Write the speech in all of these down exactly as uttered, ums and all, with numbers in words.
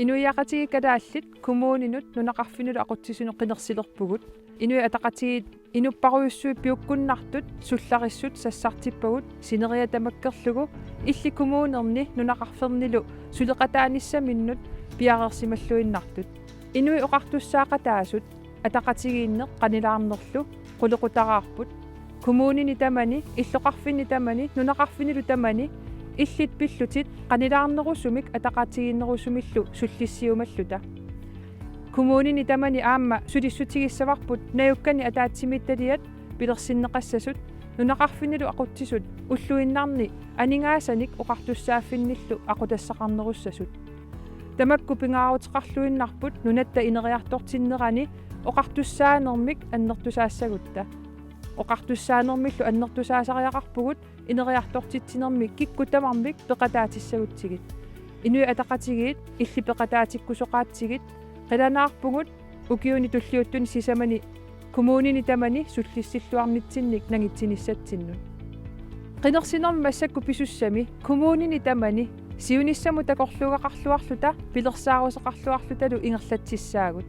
Inuiaqatigiit kalaallit kommuninut nunaqarfinnilu aqutsisunut qinersilerpugut. Inuit Ataqatigiit inupparujussuit piukkunnartut sullarissut sassartippagut sineriak tamakkerlugu illit kommunerni nunaqarfinnilu suleqataanissaminnut piareersimalluinnartut. Inuit oqartussaaqataasut ataqatigiinneq qanilaarnerlu qulequtaraarput. Kommunini tamani, illoqarfinni tamani, nunaqarfinnilu tamani illit pillutit qanilaarnerusumik ataqatigiinnerusumillu sullissiumalluta. Kommunini tamani aamma sulissutigissavarput najukkani ataatsimiititaliat pilersinneqassasut, nunaqarfinnilu aqutsisut ulluinnarni aningaasanik oqartussaaffinnillu aqutassaqarnerussasut. Tamakku pingaaruteqarluinnarput nunatta ineriartortinnerani oqartussaanermik annertusaassagutta. Oqartussaanermillu annertusaasariaqarpugut ineriartortitsinermi kikkut tamarmik peqataatissagutsigit. Inuit Ataqatigiit illit peqataatikkusoqaatsigit, qilanaarpugut ukiuni tulliuttuni sisamani kommunini tamani sullissilluarnitsinnik nangitsinissatsinnut. Qinersinermi massakkut pisussami kommunini tamani siunissamut takorluugaqarluarluta pilersaaruseqarluarlutalu ingerlatsissaagut.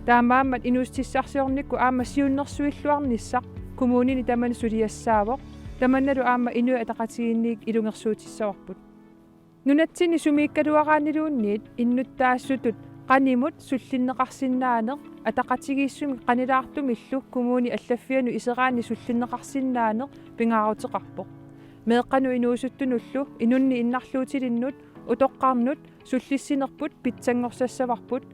Taamaammat inuussutissarsiornikkut aamma siunnersuilluarnissaq kommunini tamani suliassaavoq, tamannalu aamma Inuit Ataqatigiinniit ilungersuutissavarput. Nunatsinni sumiikkaluaraanniluunniit innuttaasutut qanimut sullinneqarsinnaaneq ataqatigiissumik qanilaartumillu kommuni allaffianut iseraanni sullinneqarsinnaaneq pingaaruteqarpoq. Meeqqanut inuusuttunullu inunnik innarluutilinnut utoqqarnut sullissinerput pitsanngorsassavarput.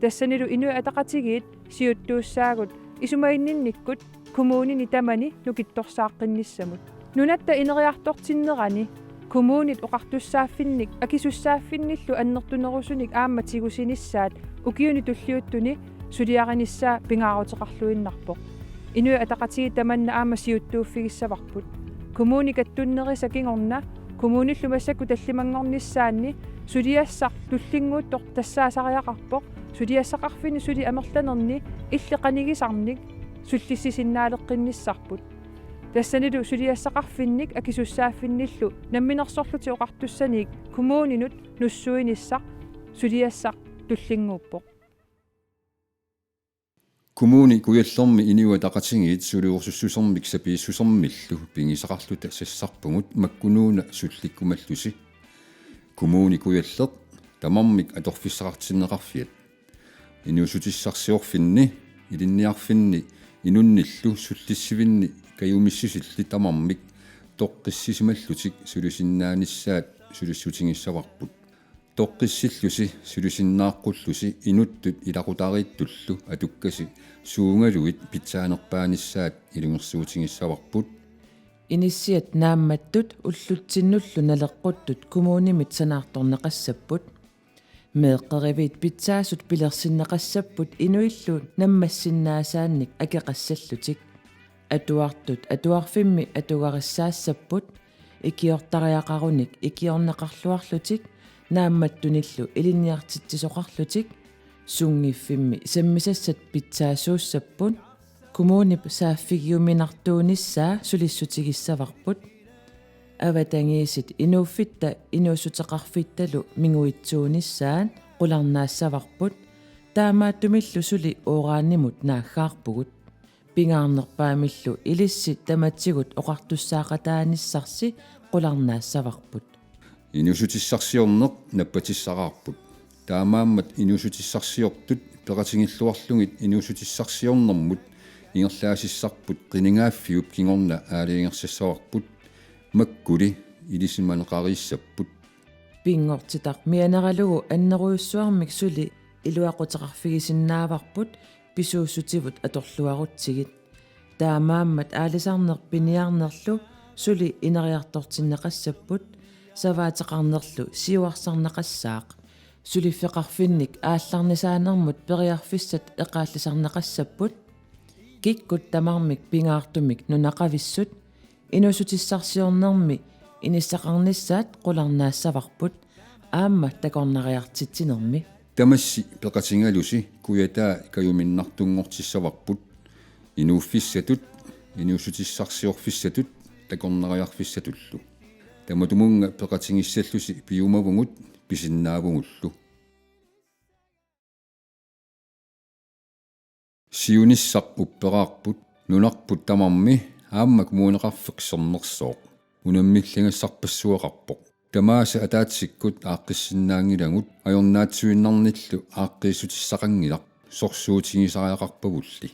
Tassanilu Inuit Ataqatigiit siuttuussaagut isumaginninnikkut kommunini tamani nukittorsaaqqinnissamut. Nunatta ineriartortinnerani kommunit oqartussaaffinnik akisussaaffinnillu annertunerusunik aamma tigusinissaat ukiuni tulliuttuni suliarinissaa pingaaruteqarluinnarpoq. Inuit Ataqatigiit tamanna aamma siuttuuffigissavarput. Kommuni kattunnerisa kingorna kommunillu massakkut tallimanngornissaanni suliassaq tullinnguuttoq tassaasariaqarpoq, suliassaqarfinni suli amerlanerni illit qanigisarnik sullissisinnaalerqinnissarput. Tassanilu suliassaqarfinnik akisussaaffinnillu namminersorlutik oqartussanik kommuninut nussuinissaq suliassaq tullinnguuppoq. Kommune Kujallermi Inuit Ataqatigiit suliorussusermik sapiissusermillu pigisaqarluta sassarpugut makkunuuna sullikkumallusi. Kommune Kujalleq tamarmik atorfissaqartinneqarfiat inuussutissarsiorfinni, ilinniarfinni inunnillu sullissivinni kajumissusillit tamarmik toqqissisimallutik sulisusinnaanissaat sulissutigissavarput. Toqqissillusi sulisusinnaaqqullusi inuttut ilaqutariittullu atukkasi suugaluit pitsaanerpaanissaat ilungersuutigissavarput. Inissiat naammattut ullutsinnullu naleqquttut kommunimit sanaartorneqassapput. Meeqqeriviit pitsaasut pilersinneqassapput inuillu nammassinnaasaannik akeqassallutik. Atuartut atuarfimmi atugarissaassapput, ikiortariaqarunik ikiorneqarluarlutik naammattunillu ilinniartitsisoqarlutik, sunngiffimmi sammisassat pitsaasuussapput, kommunip saaffigiuminartuunissaa sulissutigissavarput. Avatangiisit inuuffitta inuussuteqarfittalu minguitsuunissaat qularnaassavarput, taamaattumillu suli uranimut naaggaarpugut. Pingaarnerpaamillu ilissi tamatigut oqartussaaqataanissarsi qularnaassavarput. Inuussutissarsiorneq nappatissaraarput. Taamaammat inuussutissarsiortut peqatigilluarlugit inuussutissarsiornermut ingerlaasissarput qinigaaffiup kingorna aalajangersassavarput, makkuli ilisimaneqariissapput. Pinngortitaq mianeralugu annerujussuarmik suli iluaquteqarfigisinnaavarput pisuussutivut atorluarutsigit. Taamaammat aalisarneq piniarnerlu suli ineriartortinneqassapput, savaateqarnerlu siuarsarneqassaaq. Suliffeqarfinnik aallarnisaanermut periarfissat eqaallisarneqassapput. Kikkut tamarmik pingaartumik nunaqavissut inuussutissarsiornermi inissaqarnissaat qularnaassavarput aamma takornariartitsinermi. Tamassi peqatigalusi kujataa kajuminnartunngortissavarput, inuuffissatut, inuussutissarsiorfissatut takornariarfissatullu. Tamatumunnga peqatigissallusi piumavugut pisinnaavugullu. Siunissaq upperaarput nunarput tamarmi aamma Kommuneqarfik Sermersooq unammilligassarpassuaqarpoq. Tamaasa ataatsikkut aaqqissinnaanngilagut, ajornaatsuinnarnillu aaqqiissutissaqanngilaq, sorsuutigisariaqarpagulli.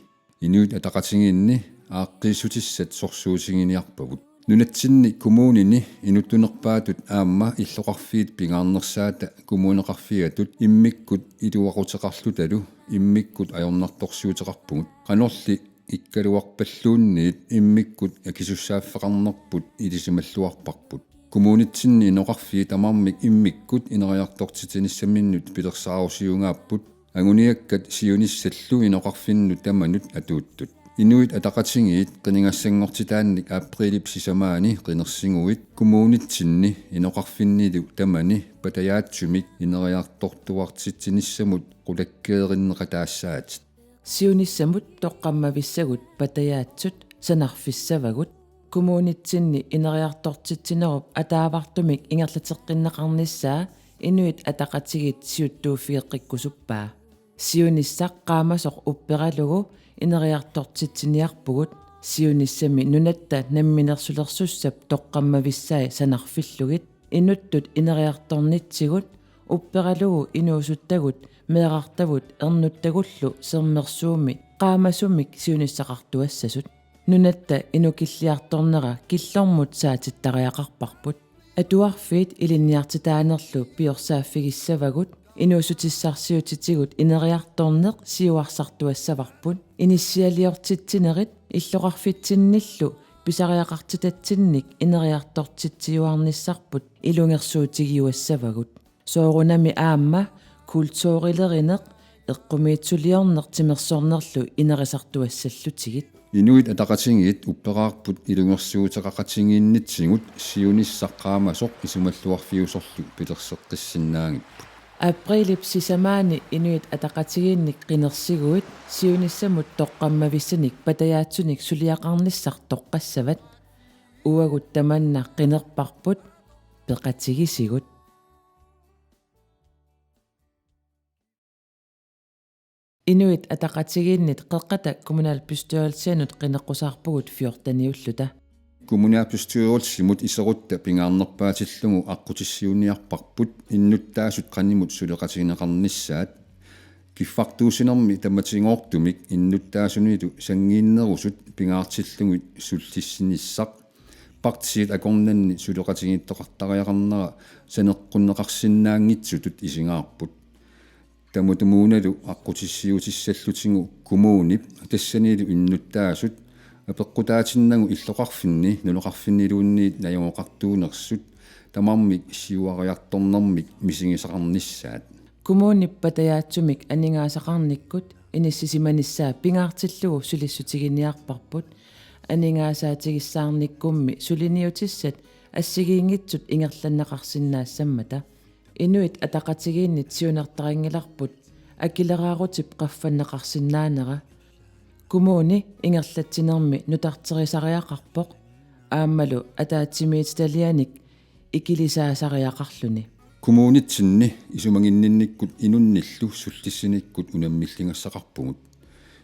Inuit Ataqatigiinni aaqqiissutissat sorsuutiginiarpagut. Nunatsinni kommunini inuttunerpaatut aamma illoqarfiit pingaarnersaata kommuneqarfiatut immikkut iluaquteqarlutalu immikkut ajornartorsiuteqarpugut. Qanorli ikkaluarpalluunniit immikkut akisussaaffeqarnerput ilisimalluarparput. Kommunitsinni inoqarfiit tamarmik immikkut ineriartortitsinissaminnut pilersaarusiugaapput, anguniakkat siunissallu inoqarfinnut tamanut atuuttut. Inuit Ataqatigiit qinigassanngortitaannik aprilip sisamaani qinersiguit kommunitsinni inoqarfinnilu tamani patajaatsumik ineriartortuartitsinissamut qulakkeerinneqataassaatit. Siunissamut toqqammavissagut patajaatsut sanarfissavagut. Kommunitsinni ineriartortitsinerup ataavartumik ingerlateqqinneqarnissaa Inuit Ataqatigiit siuttuuffigeqqikkusuppaa. Siunissaq qaamasoq upperalugu ineriartortitsiniarpugut. Siunissami nunatta namminersulersussap toqqammavissai sanarfillugit. Inuttut ineriartornitsigut upperalugu inuusuttagut meerartavut ernuttagullu Sermersuumi qaamasumik siunissaqartuassasut. Nunatta inukilliartornera killormut saatittariaqarparput. Atuarfiit ilinniartitaanerlu piorsaaffigissavagut, inuussutissarsiutitigut ineriartorneq siuarsartuassavarput. Inissialiortitsinerit illoqarfitsinnillu pisariaqartitatsinnik ineriartortitsiuarnissarput ilungersuutigiuassavagut. Soorunami aamma kulturilerineq, eqqumiitsuliorneq timersornerlu inerisartuassallutigit. Inuit Ataqatigiit upperaarput ilungersuuteqaqatigiinnitsigut siunissaq qaamasoq isumalluarfiusorlu pilerseqqissinnaanngippat. Aprilip sisamaani Inuit Ataqatigiinnik qinersiguit siunissamut toqqammavissanik patajaatsunik suliaqarnissaq toqqassavat. Uagut tamanna qinerparput, peqatigisigut. Inuit Ataqatigiinnit Qeqqata Kommunalbestyrelsianut qineqqusaarpugut fjorteniulluta. Kommunalbestyrelsimut iserutta pingaarnerpaatillugu aqqutissiuunniarparput innuttaasut qanimut suleqatigineqarnissaat. Kiffartuussinermi tamatigoortumik innuttaasunilu sanngiinnerusut pingaartillugit sullissinissaq. Partiit akornanni suleqatigiittoqartariaqarnera saneqqunneqarsinnaanngitsutut isigaarput. Tamatumuunalu aqqutissiuutissallutigu kommunip tassanilu innuttaasut apeqqutaatinnagu illoqarfinni nunaqarfinniluunniit najugaqartuunersut tamarmik siuariartornermik misigisaqarnissaat. Kommunip patajaatsumik aningaasaqarnikkut inissisimanissaa pingaartillugu sulissutiginiarparput. Aningaasaatigissaarnikkummi suliniutissat assigiinngitsut ingerlanneqarsinnaassammata. Inuit Ataqatigiinnit siunertarinngilarput akileraarutip qaffanneqarsinnaanera. Kommuni ingerlatsinermi nutarterisariaqarpoq aammalu ataatsimiititalianik ikilisaasariaqarluni. Kommunitsinni isumaginninnikkut inunnillu sullissinikkut unammilligassaqarpugut.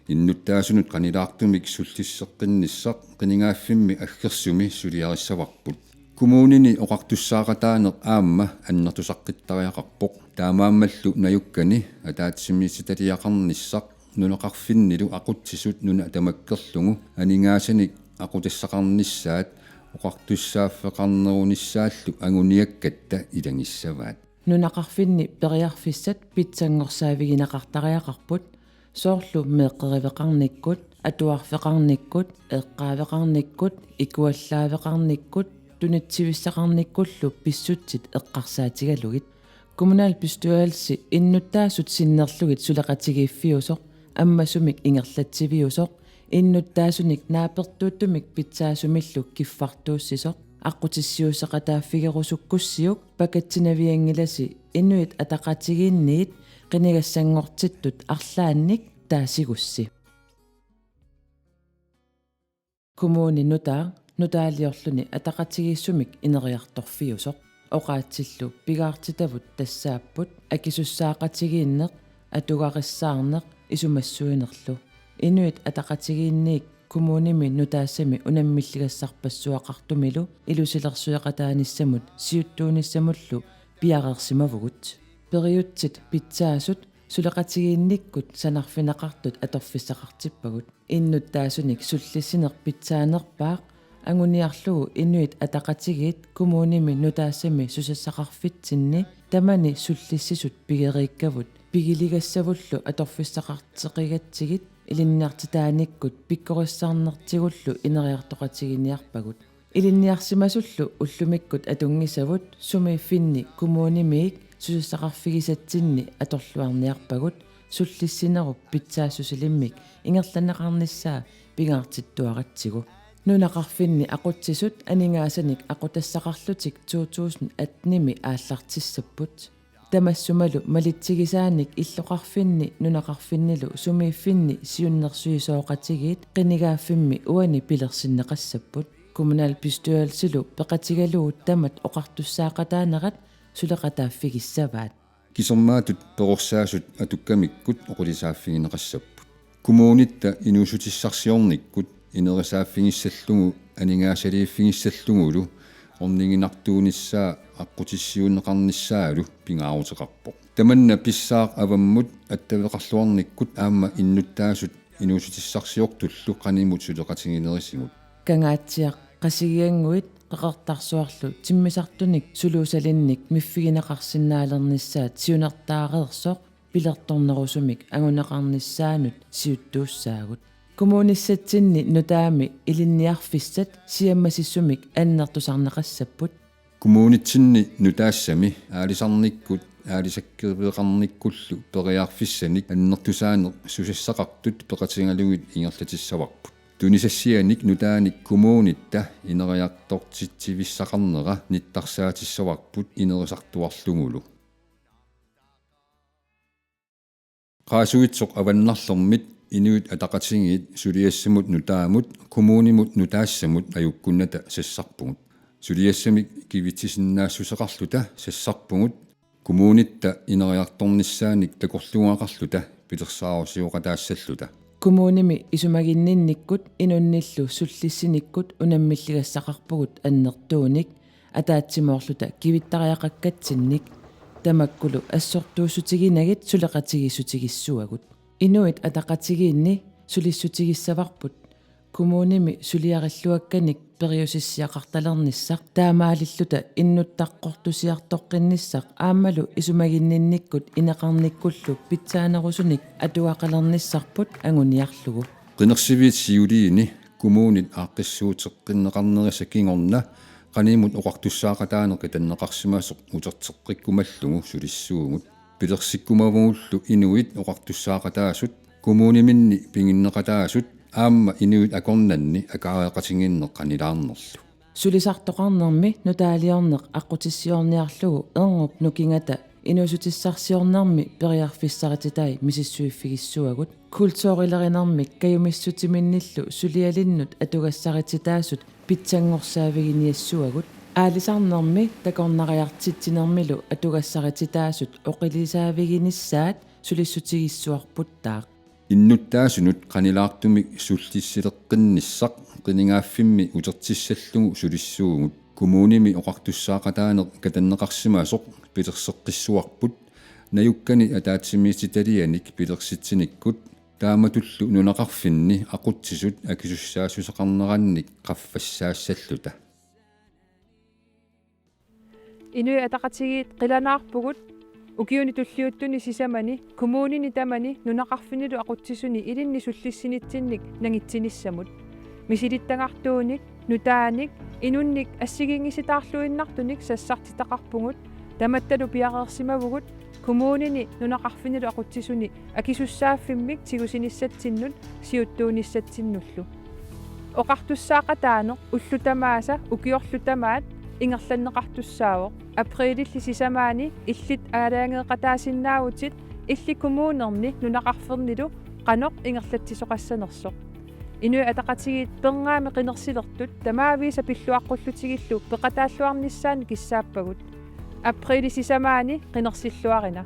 Innuttaasunut qanilaartumik sullisseqqinnissaq qinigaaffimmi aggersumi suliarissavarput. Kommunini oqartussaaqataaneq aamma annertusaqqittariaqarpoq. Taamaammallu najukkani ataatsimiititaliaqarnissaq nunaqarfinnilu aqutsisut nuna tamakkerlugu aningaasanik aqutassaqarnissaat oqartussaaffeqarnerunissaallu anguniakkatta ilagissavaat. Nunaqarfinni periarfissat pitsanngorsaavigineqartariaqarput, soorlu meeqqeriveqarnikkut, atuarfeqarnikkut, eqqaaveqarnikkut, ikuallaaveqarnikkut, tunitsivissaqarnikkullu pissutsit eqqarsaatigalugit. Kommunalbestyrelse innuttaasut sinnerlugit suleqatigiiffiusoq ammasumik ingerlatsiviusoq, innuttaasunik naapertuuttumik pitsaasumillu kiffartuussisoq, aqqutissiuusseqataaffigerusukkussiuk, pakatsinavianngilasi Inuit Ataqatigiinniit qinigassanngortittut arlaannik taasigussi. Kommuni nutaaq nutaaliorluni ataqatigiissumik ineriartorfiusoq. Oqaatsillu pigaartitavut tassaapput akisussaaqatigiinneq, atugarissaarneq isumassuinerlu. Inuit Ataqatigiinniit kommunimi nutaassami unammilligassarpassuaqartumilu ilusilersueqataanissamut siuttuunissamullu piareersimavugut. Periutsit pitsaasut suleqatigiinnikkut sanarfineqartut atorfissaqartippagut. Innuttaasunik sullissineq pitsaanerpaaq anguniarlugu Inuit Ataqatigiit kommunimi nutaassami susassaqarfitsinni tamani sullissisut pigeriikkavut pigiligassavullu atorfissaqarteqigatsigit ilinniartitaanikkut pikkorissarnertigullu ineriartoqatiginiarpagut. Ilinniarsimasullu ullumikkut atunngisavut sumiiffinni kommunimiit susassaqarfigisatsinni atorluarniarpagut sullissinerup pitsaassusilimmik ingerlanneqarnissaa pingaartittuaratsigu. Nunaqarfinni aqutsisut aningaasanik aqutassaqarlutik to tusind attenimi aallartissapput. Tamassumalu malitsigisaanik illoqarfinni nunaqarfinnilu sumiiffinni siunnersuisooqatigiit qinigaaffimmi uani pilersinneqassapput. Kommunalbestyrelsilu peqatigalugu tamat oqartussaaqataanerat suleqataaffigissavaat. Kisermaatut perorsaasut atukkamikkut oqilisaaffigineqassapput. Kommunitta inuussutissarsiornikkut inerisaaffigissallugu aningaasaliiffigissallugu orniginartuunissaa aqqutissiuunneqarnissaalu pingaaruteqarpoq. Tamanna pissaaq avammut attaveqarluarnikkut aamma innuttaasut inuussutissarsiortullu qanimut suleqatigilerisigut. Kangaatsiaq Qasigiannguit Qeqertarsuarlu timmisartunik suluusalinnik miffigineqarsinnaalernissaat siunertaareersoq pilertornerusumik anguneqarnissaanut siuttuussaagut. Kommunissatsinni nutaami ilinniarfissat siammasissumik annertusarneqassapput. Kommunitsinni nutaassami aalisarnikkut aalisakkeriveqarnikkullu periarfissanik annertusaaneq susassaqartut peqatigalugit ingerlatissavarput. Tunisassianik nutaanik kommunitta ineriartortitsivissaqarnera nittarsaatissavagut inerisartuarlugulu. Qaasuitsoq Avannarlermit Inuit Ataqatigiit suliassamut nutaamut kommunimut nutaassamut ajukkunnata sassarpugut. Suliassamik kivitsisinnaassuseqarluta sassarpugut, kommunitta ineriartornissaanik takorluugaqarluta pilersaarusioqataassalluta. Kommunimi isumaginninnikkut inunnillu sullissinikkut unammilligassaqarpugut annertuunik ataatsimoorluta kivittariaqakkatsinnik, tamakkulu assortuussutiginagit suleqatigiissutigissuagut. Inuit Ataqatigiinni sulissutigissavarput kommunimi suliarilluakkanik periusissiaqartalernissaq taamaalilluta innuttaqqortusiartoqqinnissaq aammalu isumaginninnikkut ineqarnikkullu pitsaanerusunik atugaqalernissarput anguniarlugu. Qinersiviit siuliini kommunit aaqqissuuteqqinneqarnerisa kingorna qanimut oqartussaaqataaneq katanneqarsimasoq uterteqqikkumallugu sulissuugut. Pilersikkumavugullu inuit oqartussaaqataasut, kommuniminni piginneqataasut aamma inuit akornanni akaareqatigiinneq qanilaarnerlu. Sulisartoqarnermi nutaaliorneq aqqutissiorniarlugu erngup nukingata inuussutissarsiornermi periarfissarititai misissuiffigissuagut. Kulturilerinermik kajumissutiminnillu sulialinnut atugassarititaasut pitsanngorsaaffiginiassuagut. Aalisarnermi takornariartitsinermilu atugassarititaasut oqilisaaffiginissaat sulissutigissuarputtaaq. Innuttaasunut qanilaartumik sullissileqqinnissaq qinigaaffimmi utertissallugu sulissuugut. Kommunimi oqartussaaqataaneq katanneqarsimasoq pilerseqqissuarput, najukkani ataatsimiititalianik pilersitsinikkut, taamatullu nunaqarfinni aqutsisut akisussaassuseqarnerannik qaffassaassalluta. Inuit Ataqatigiit qilanaarpugut ukiuni tulliuttuni sisamani kommunini tamani nunaqarfinnilu aqutsisuni ilinnik sullissinitsinnik nangitsinissamut. Misilittagartuunik, nutaanik, inunnik assigiinngisitaarluinnartunik sassartitaqarpugut, tamattalu piareersimavugut kommunini nunaqarfinnilu aqutsisuni akisussaaffimmik tigusinissatsinnut siuttuunissatsinnullu. Oqartussaaqataaneq ullut tamaasa ukiorlu tamaat ingerlanneqartussaavoq. Aprilip sisamaani illit aalajangeeqataasinnaavutit illit kommunerni nunaqarfinnilu qanoq ingerlatsisoqassanersoq. Inuit Ataqatigiit pernaamik qinersilertut tamaavisa pilluaqqullutigillu peqataalluarnissaannik kissaappagut. Aprilip sisamaani qinersilluarina.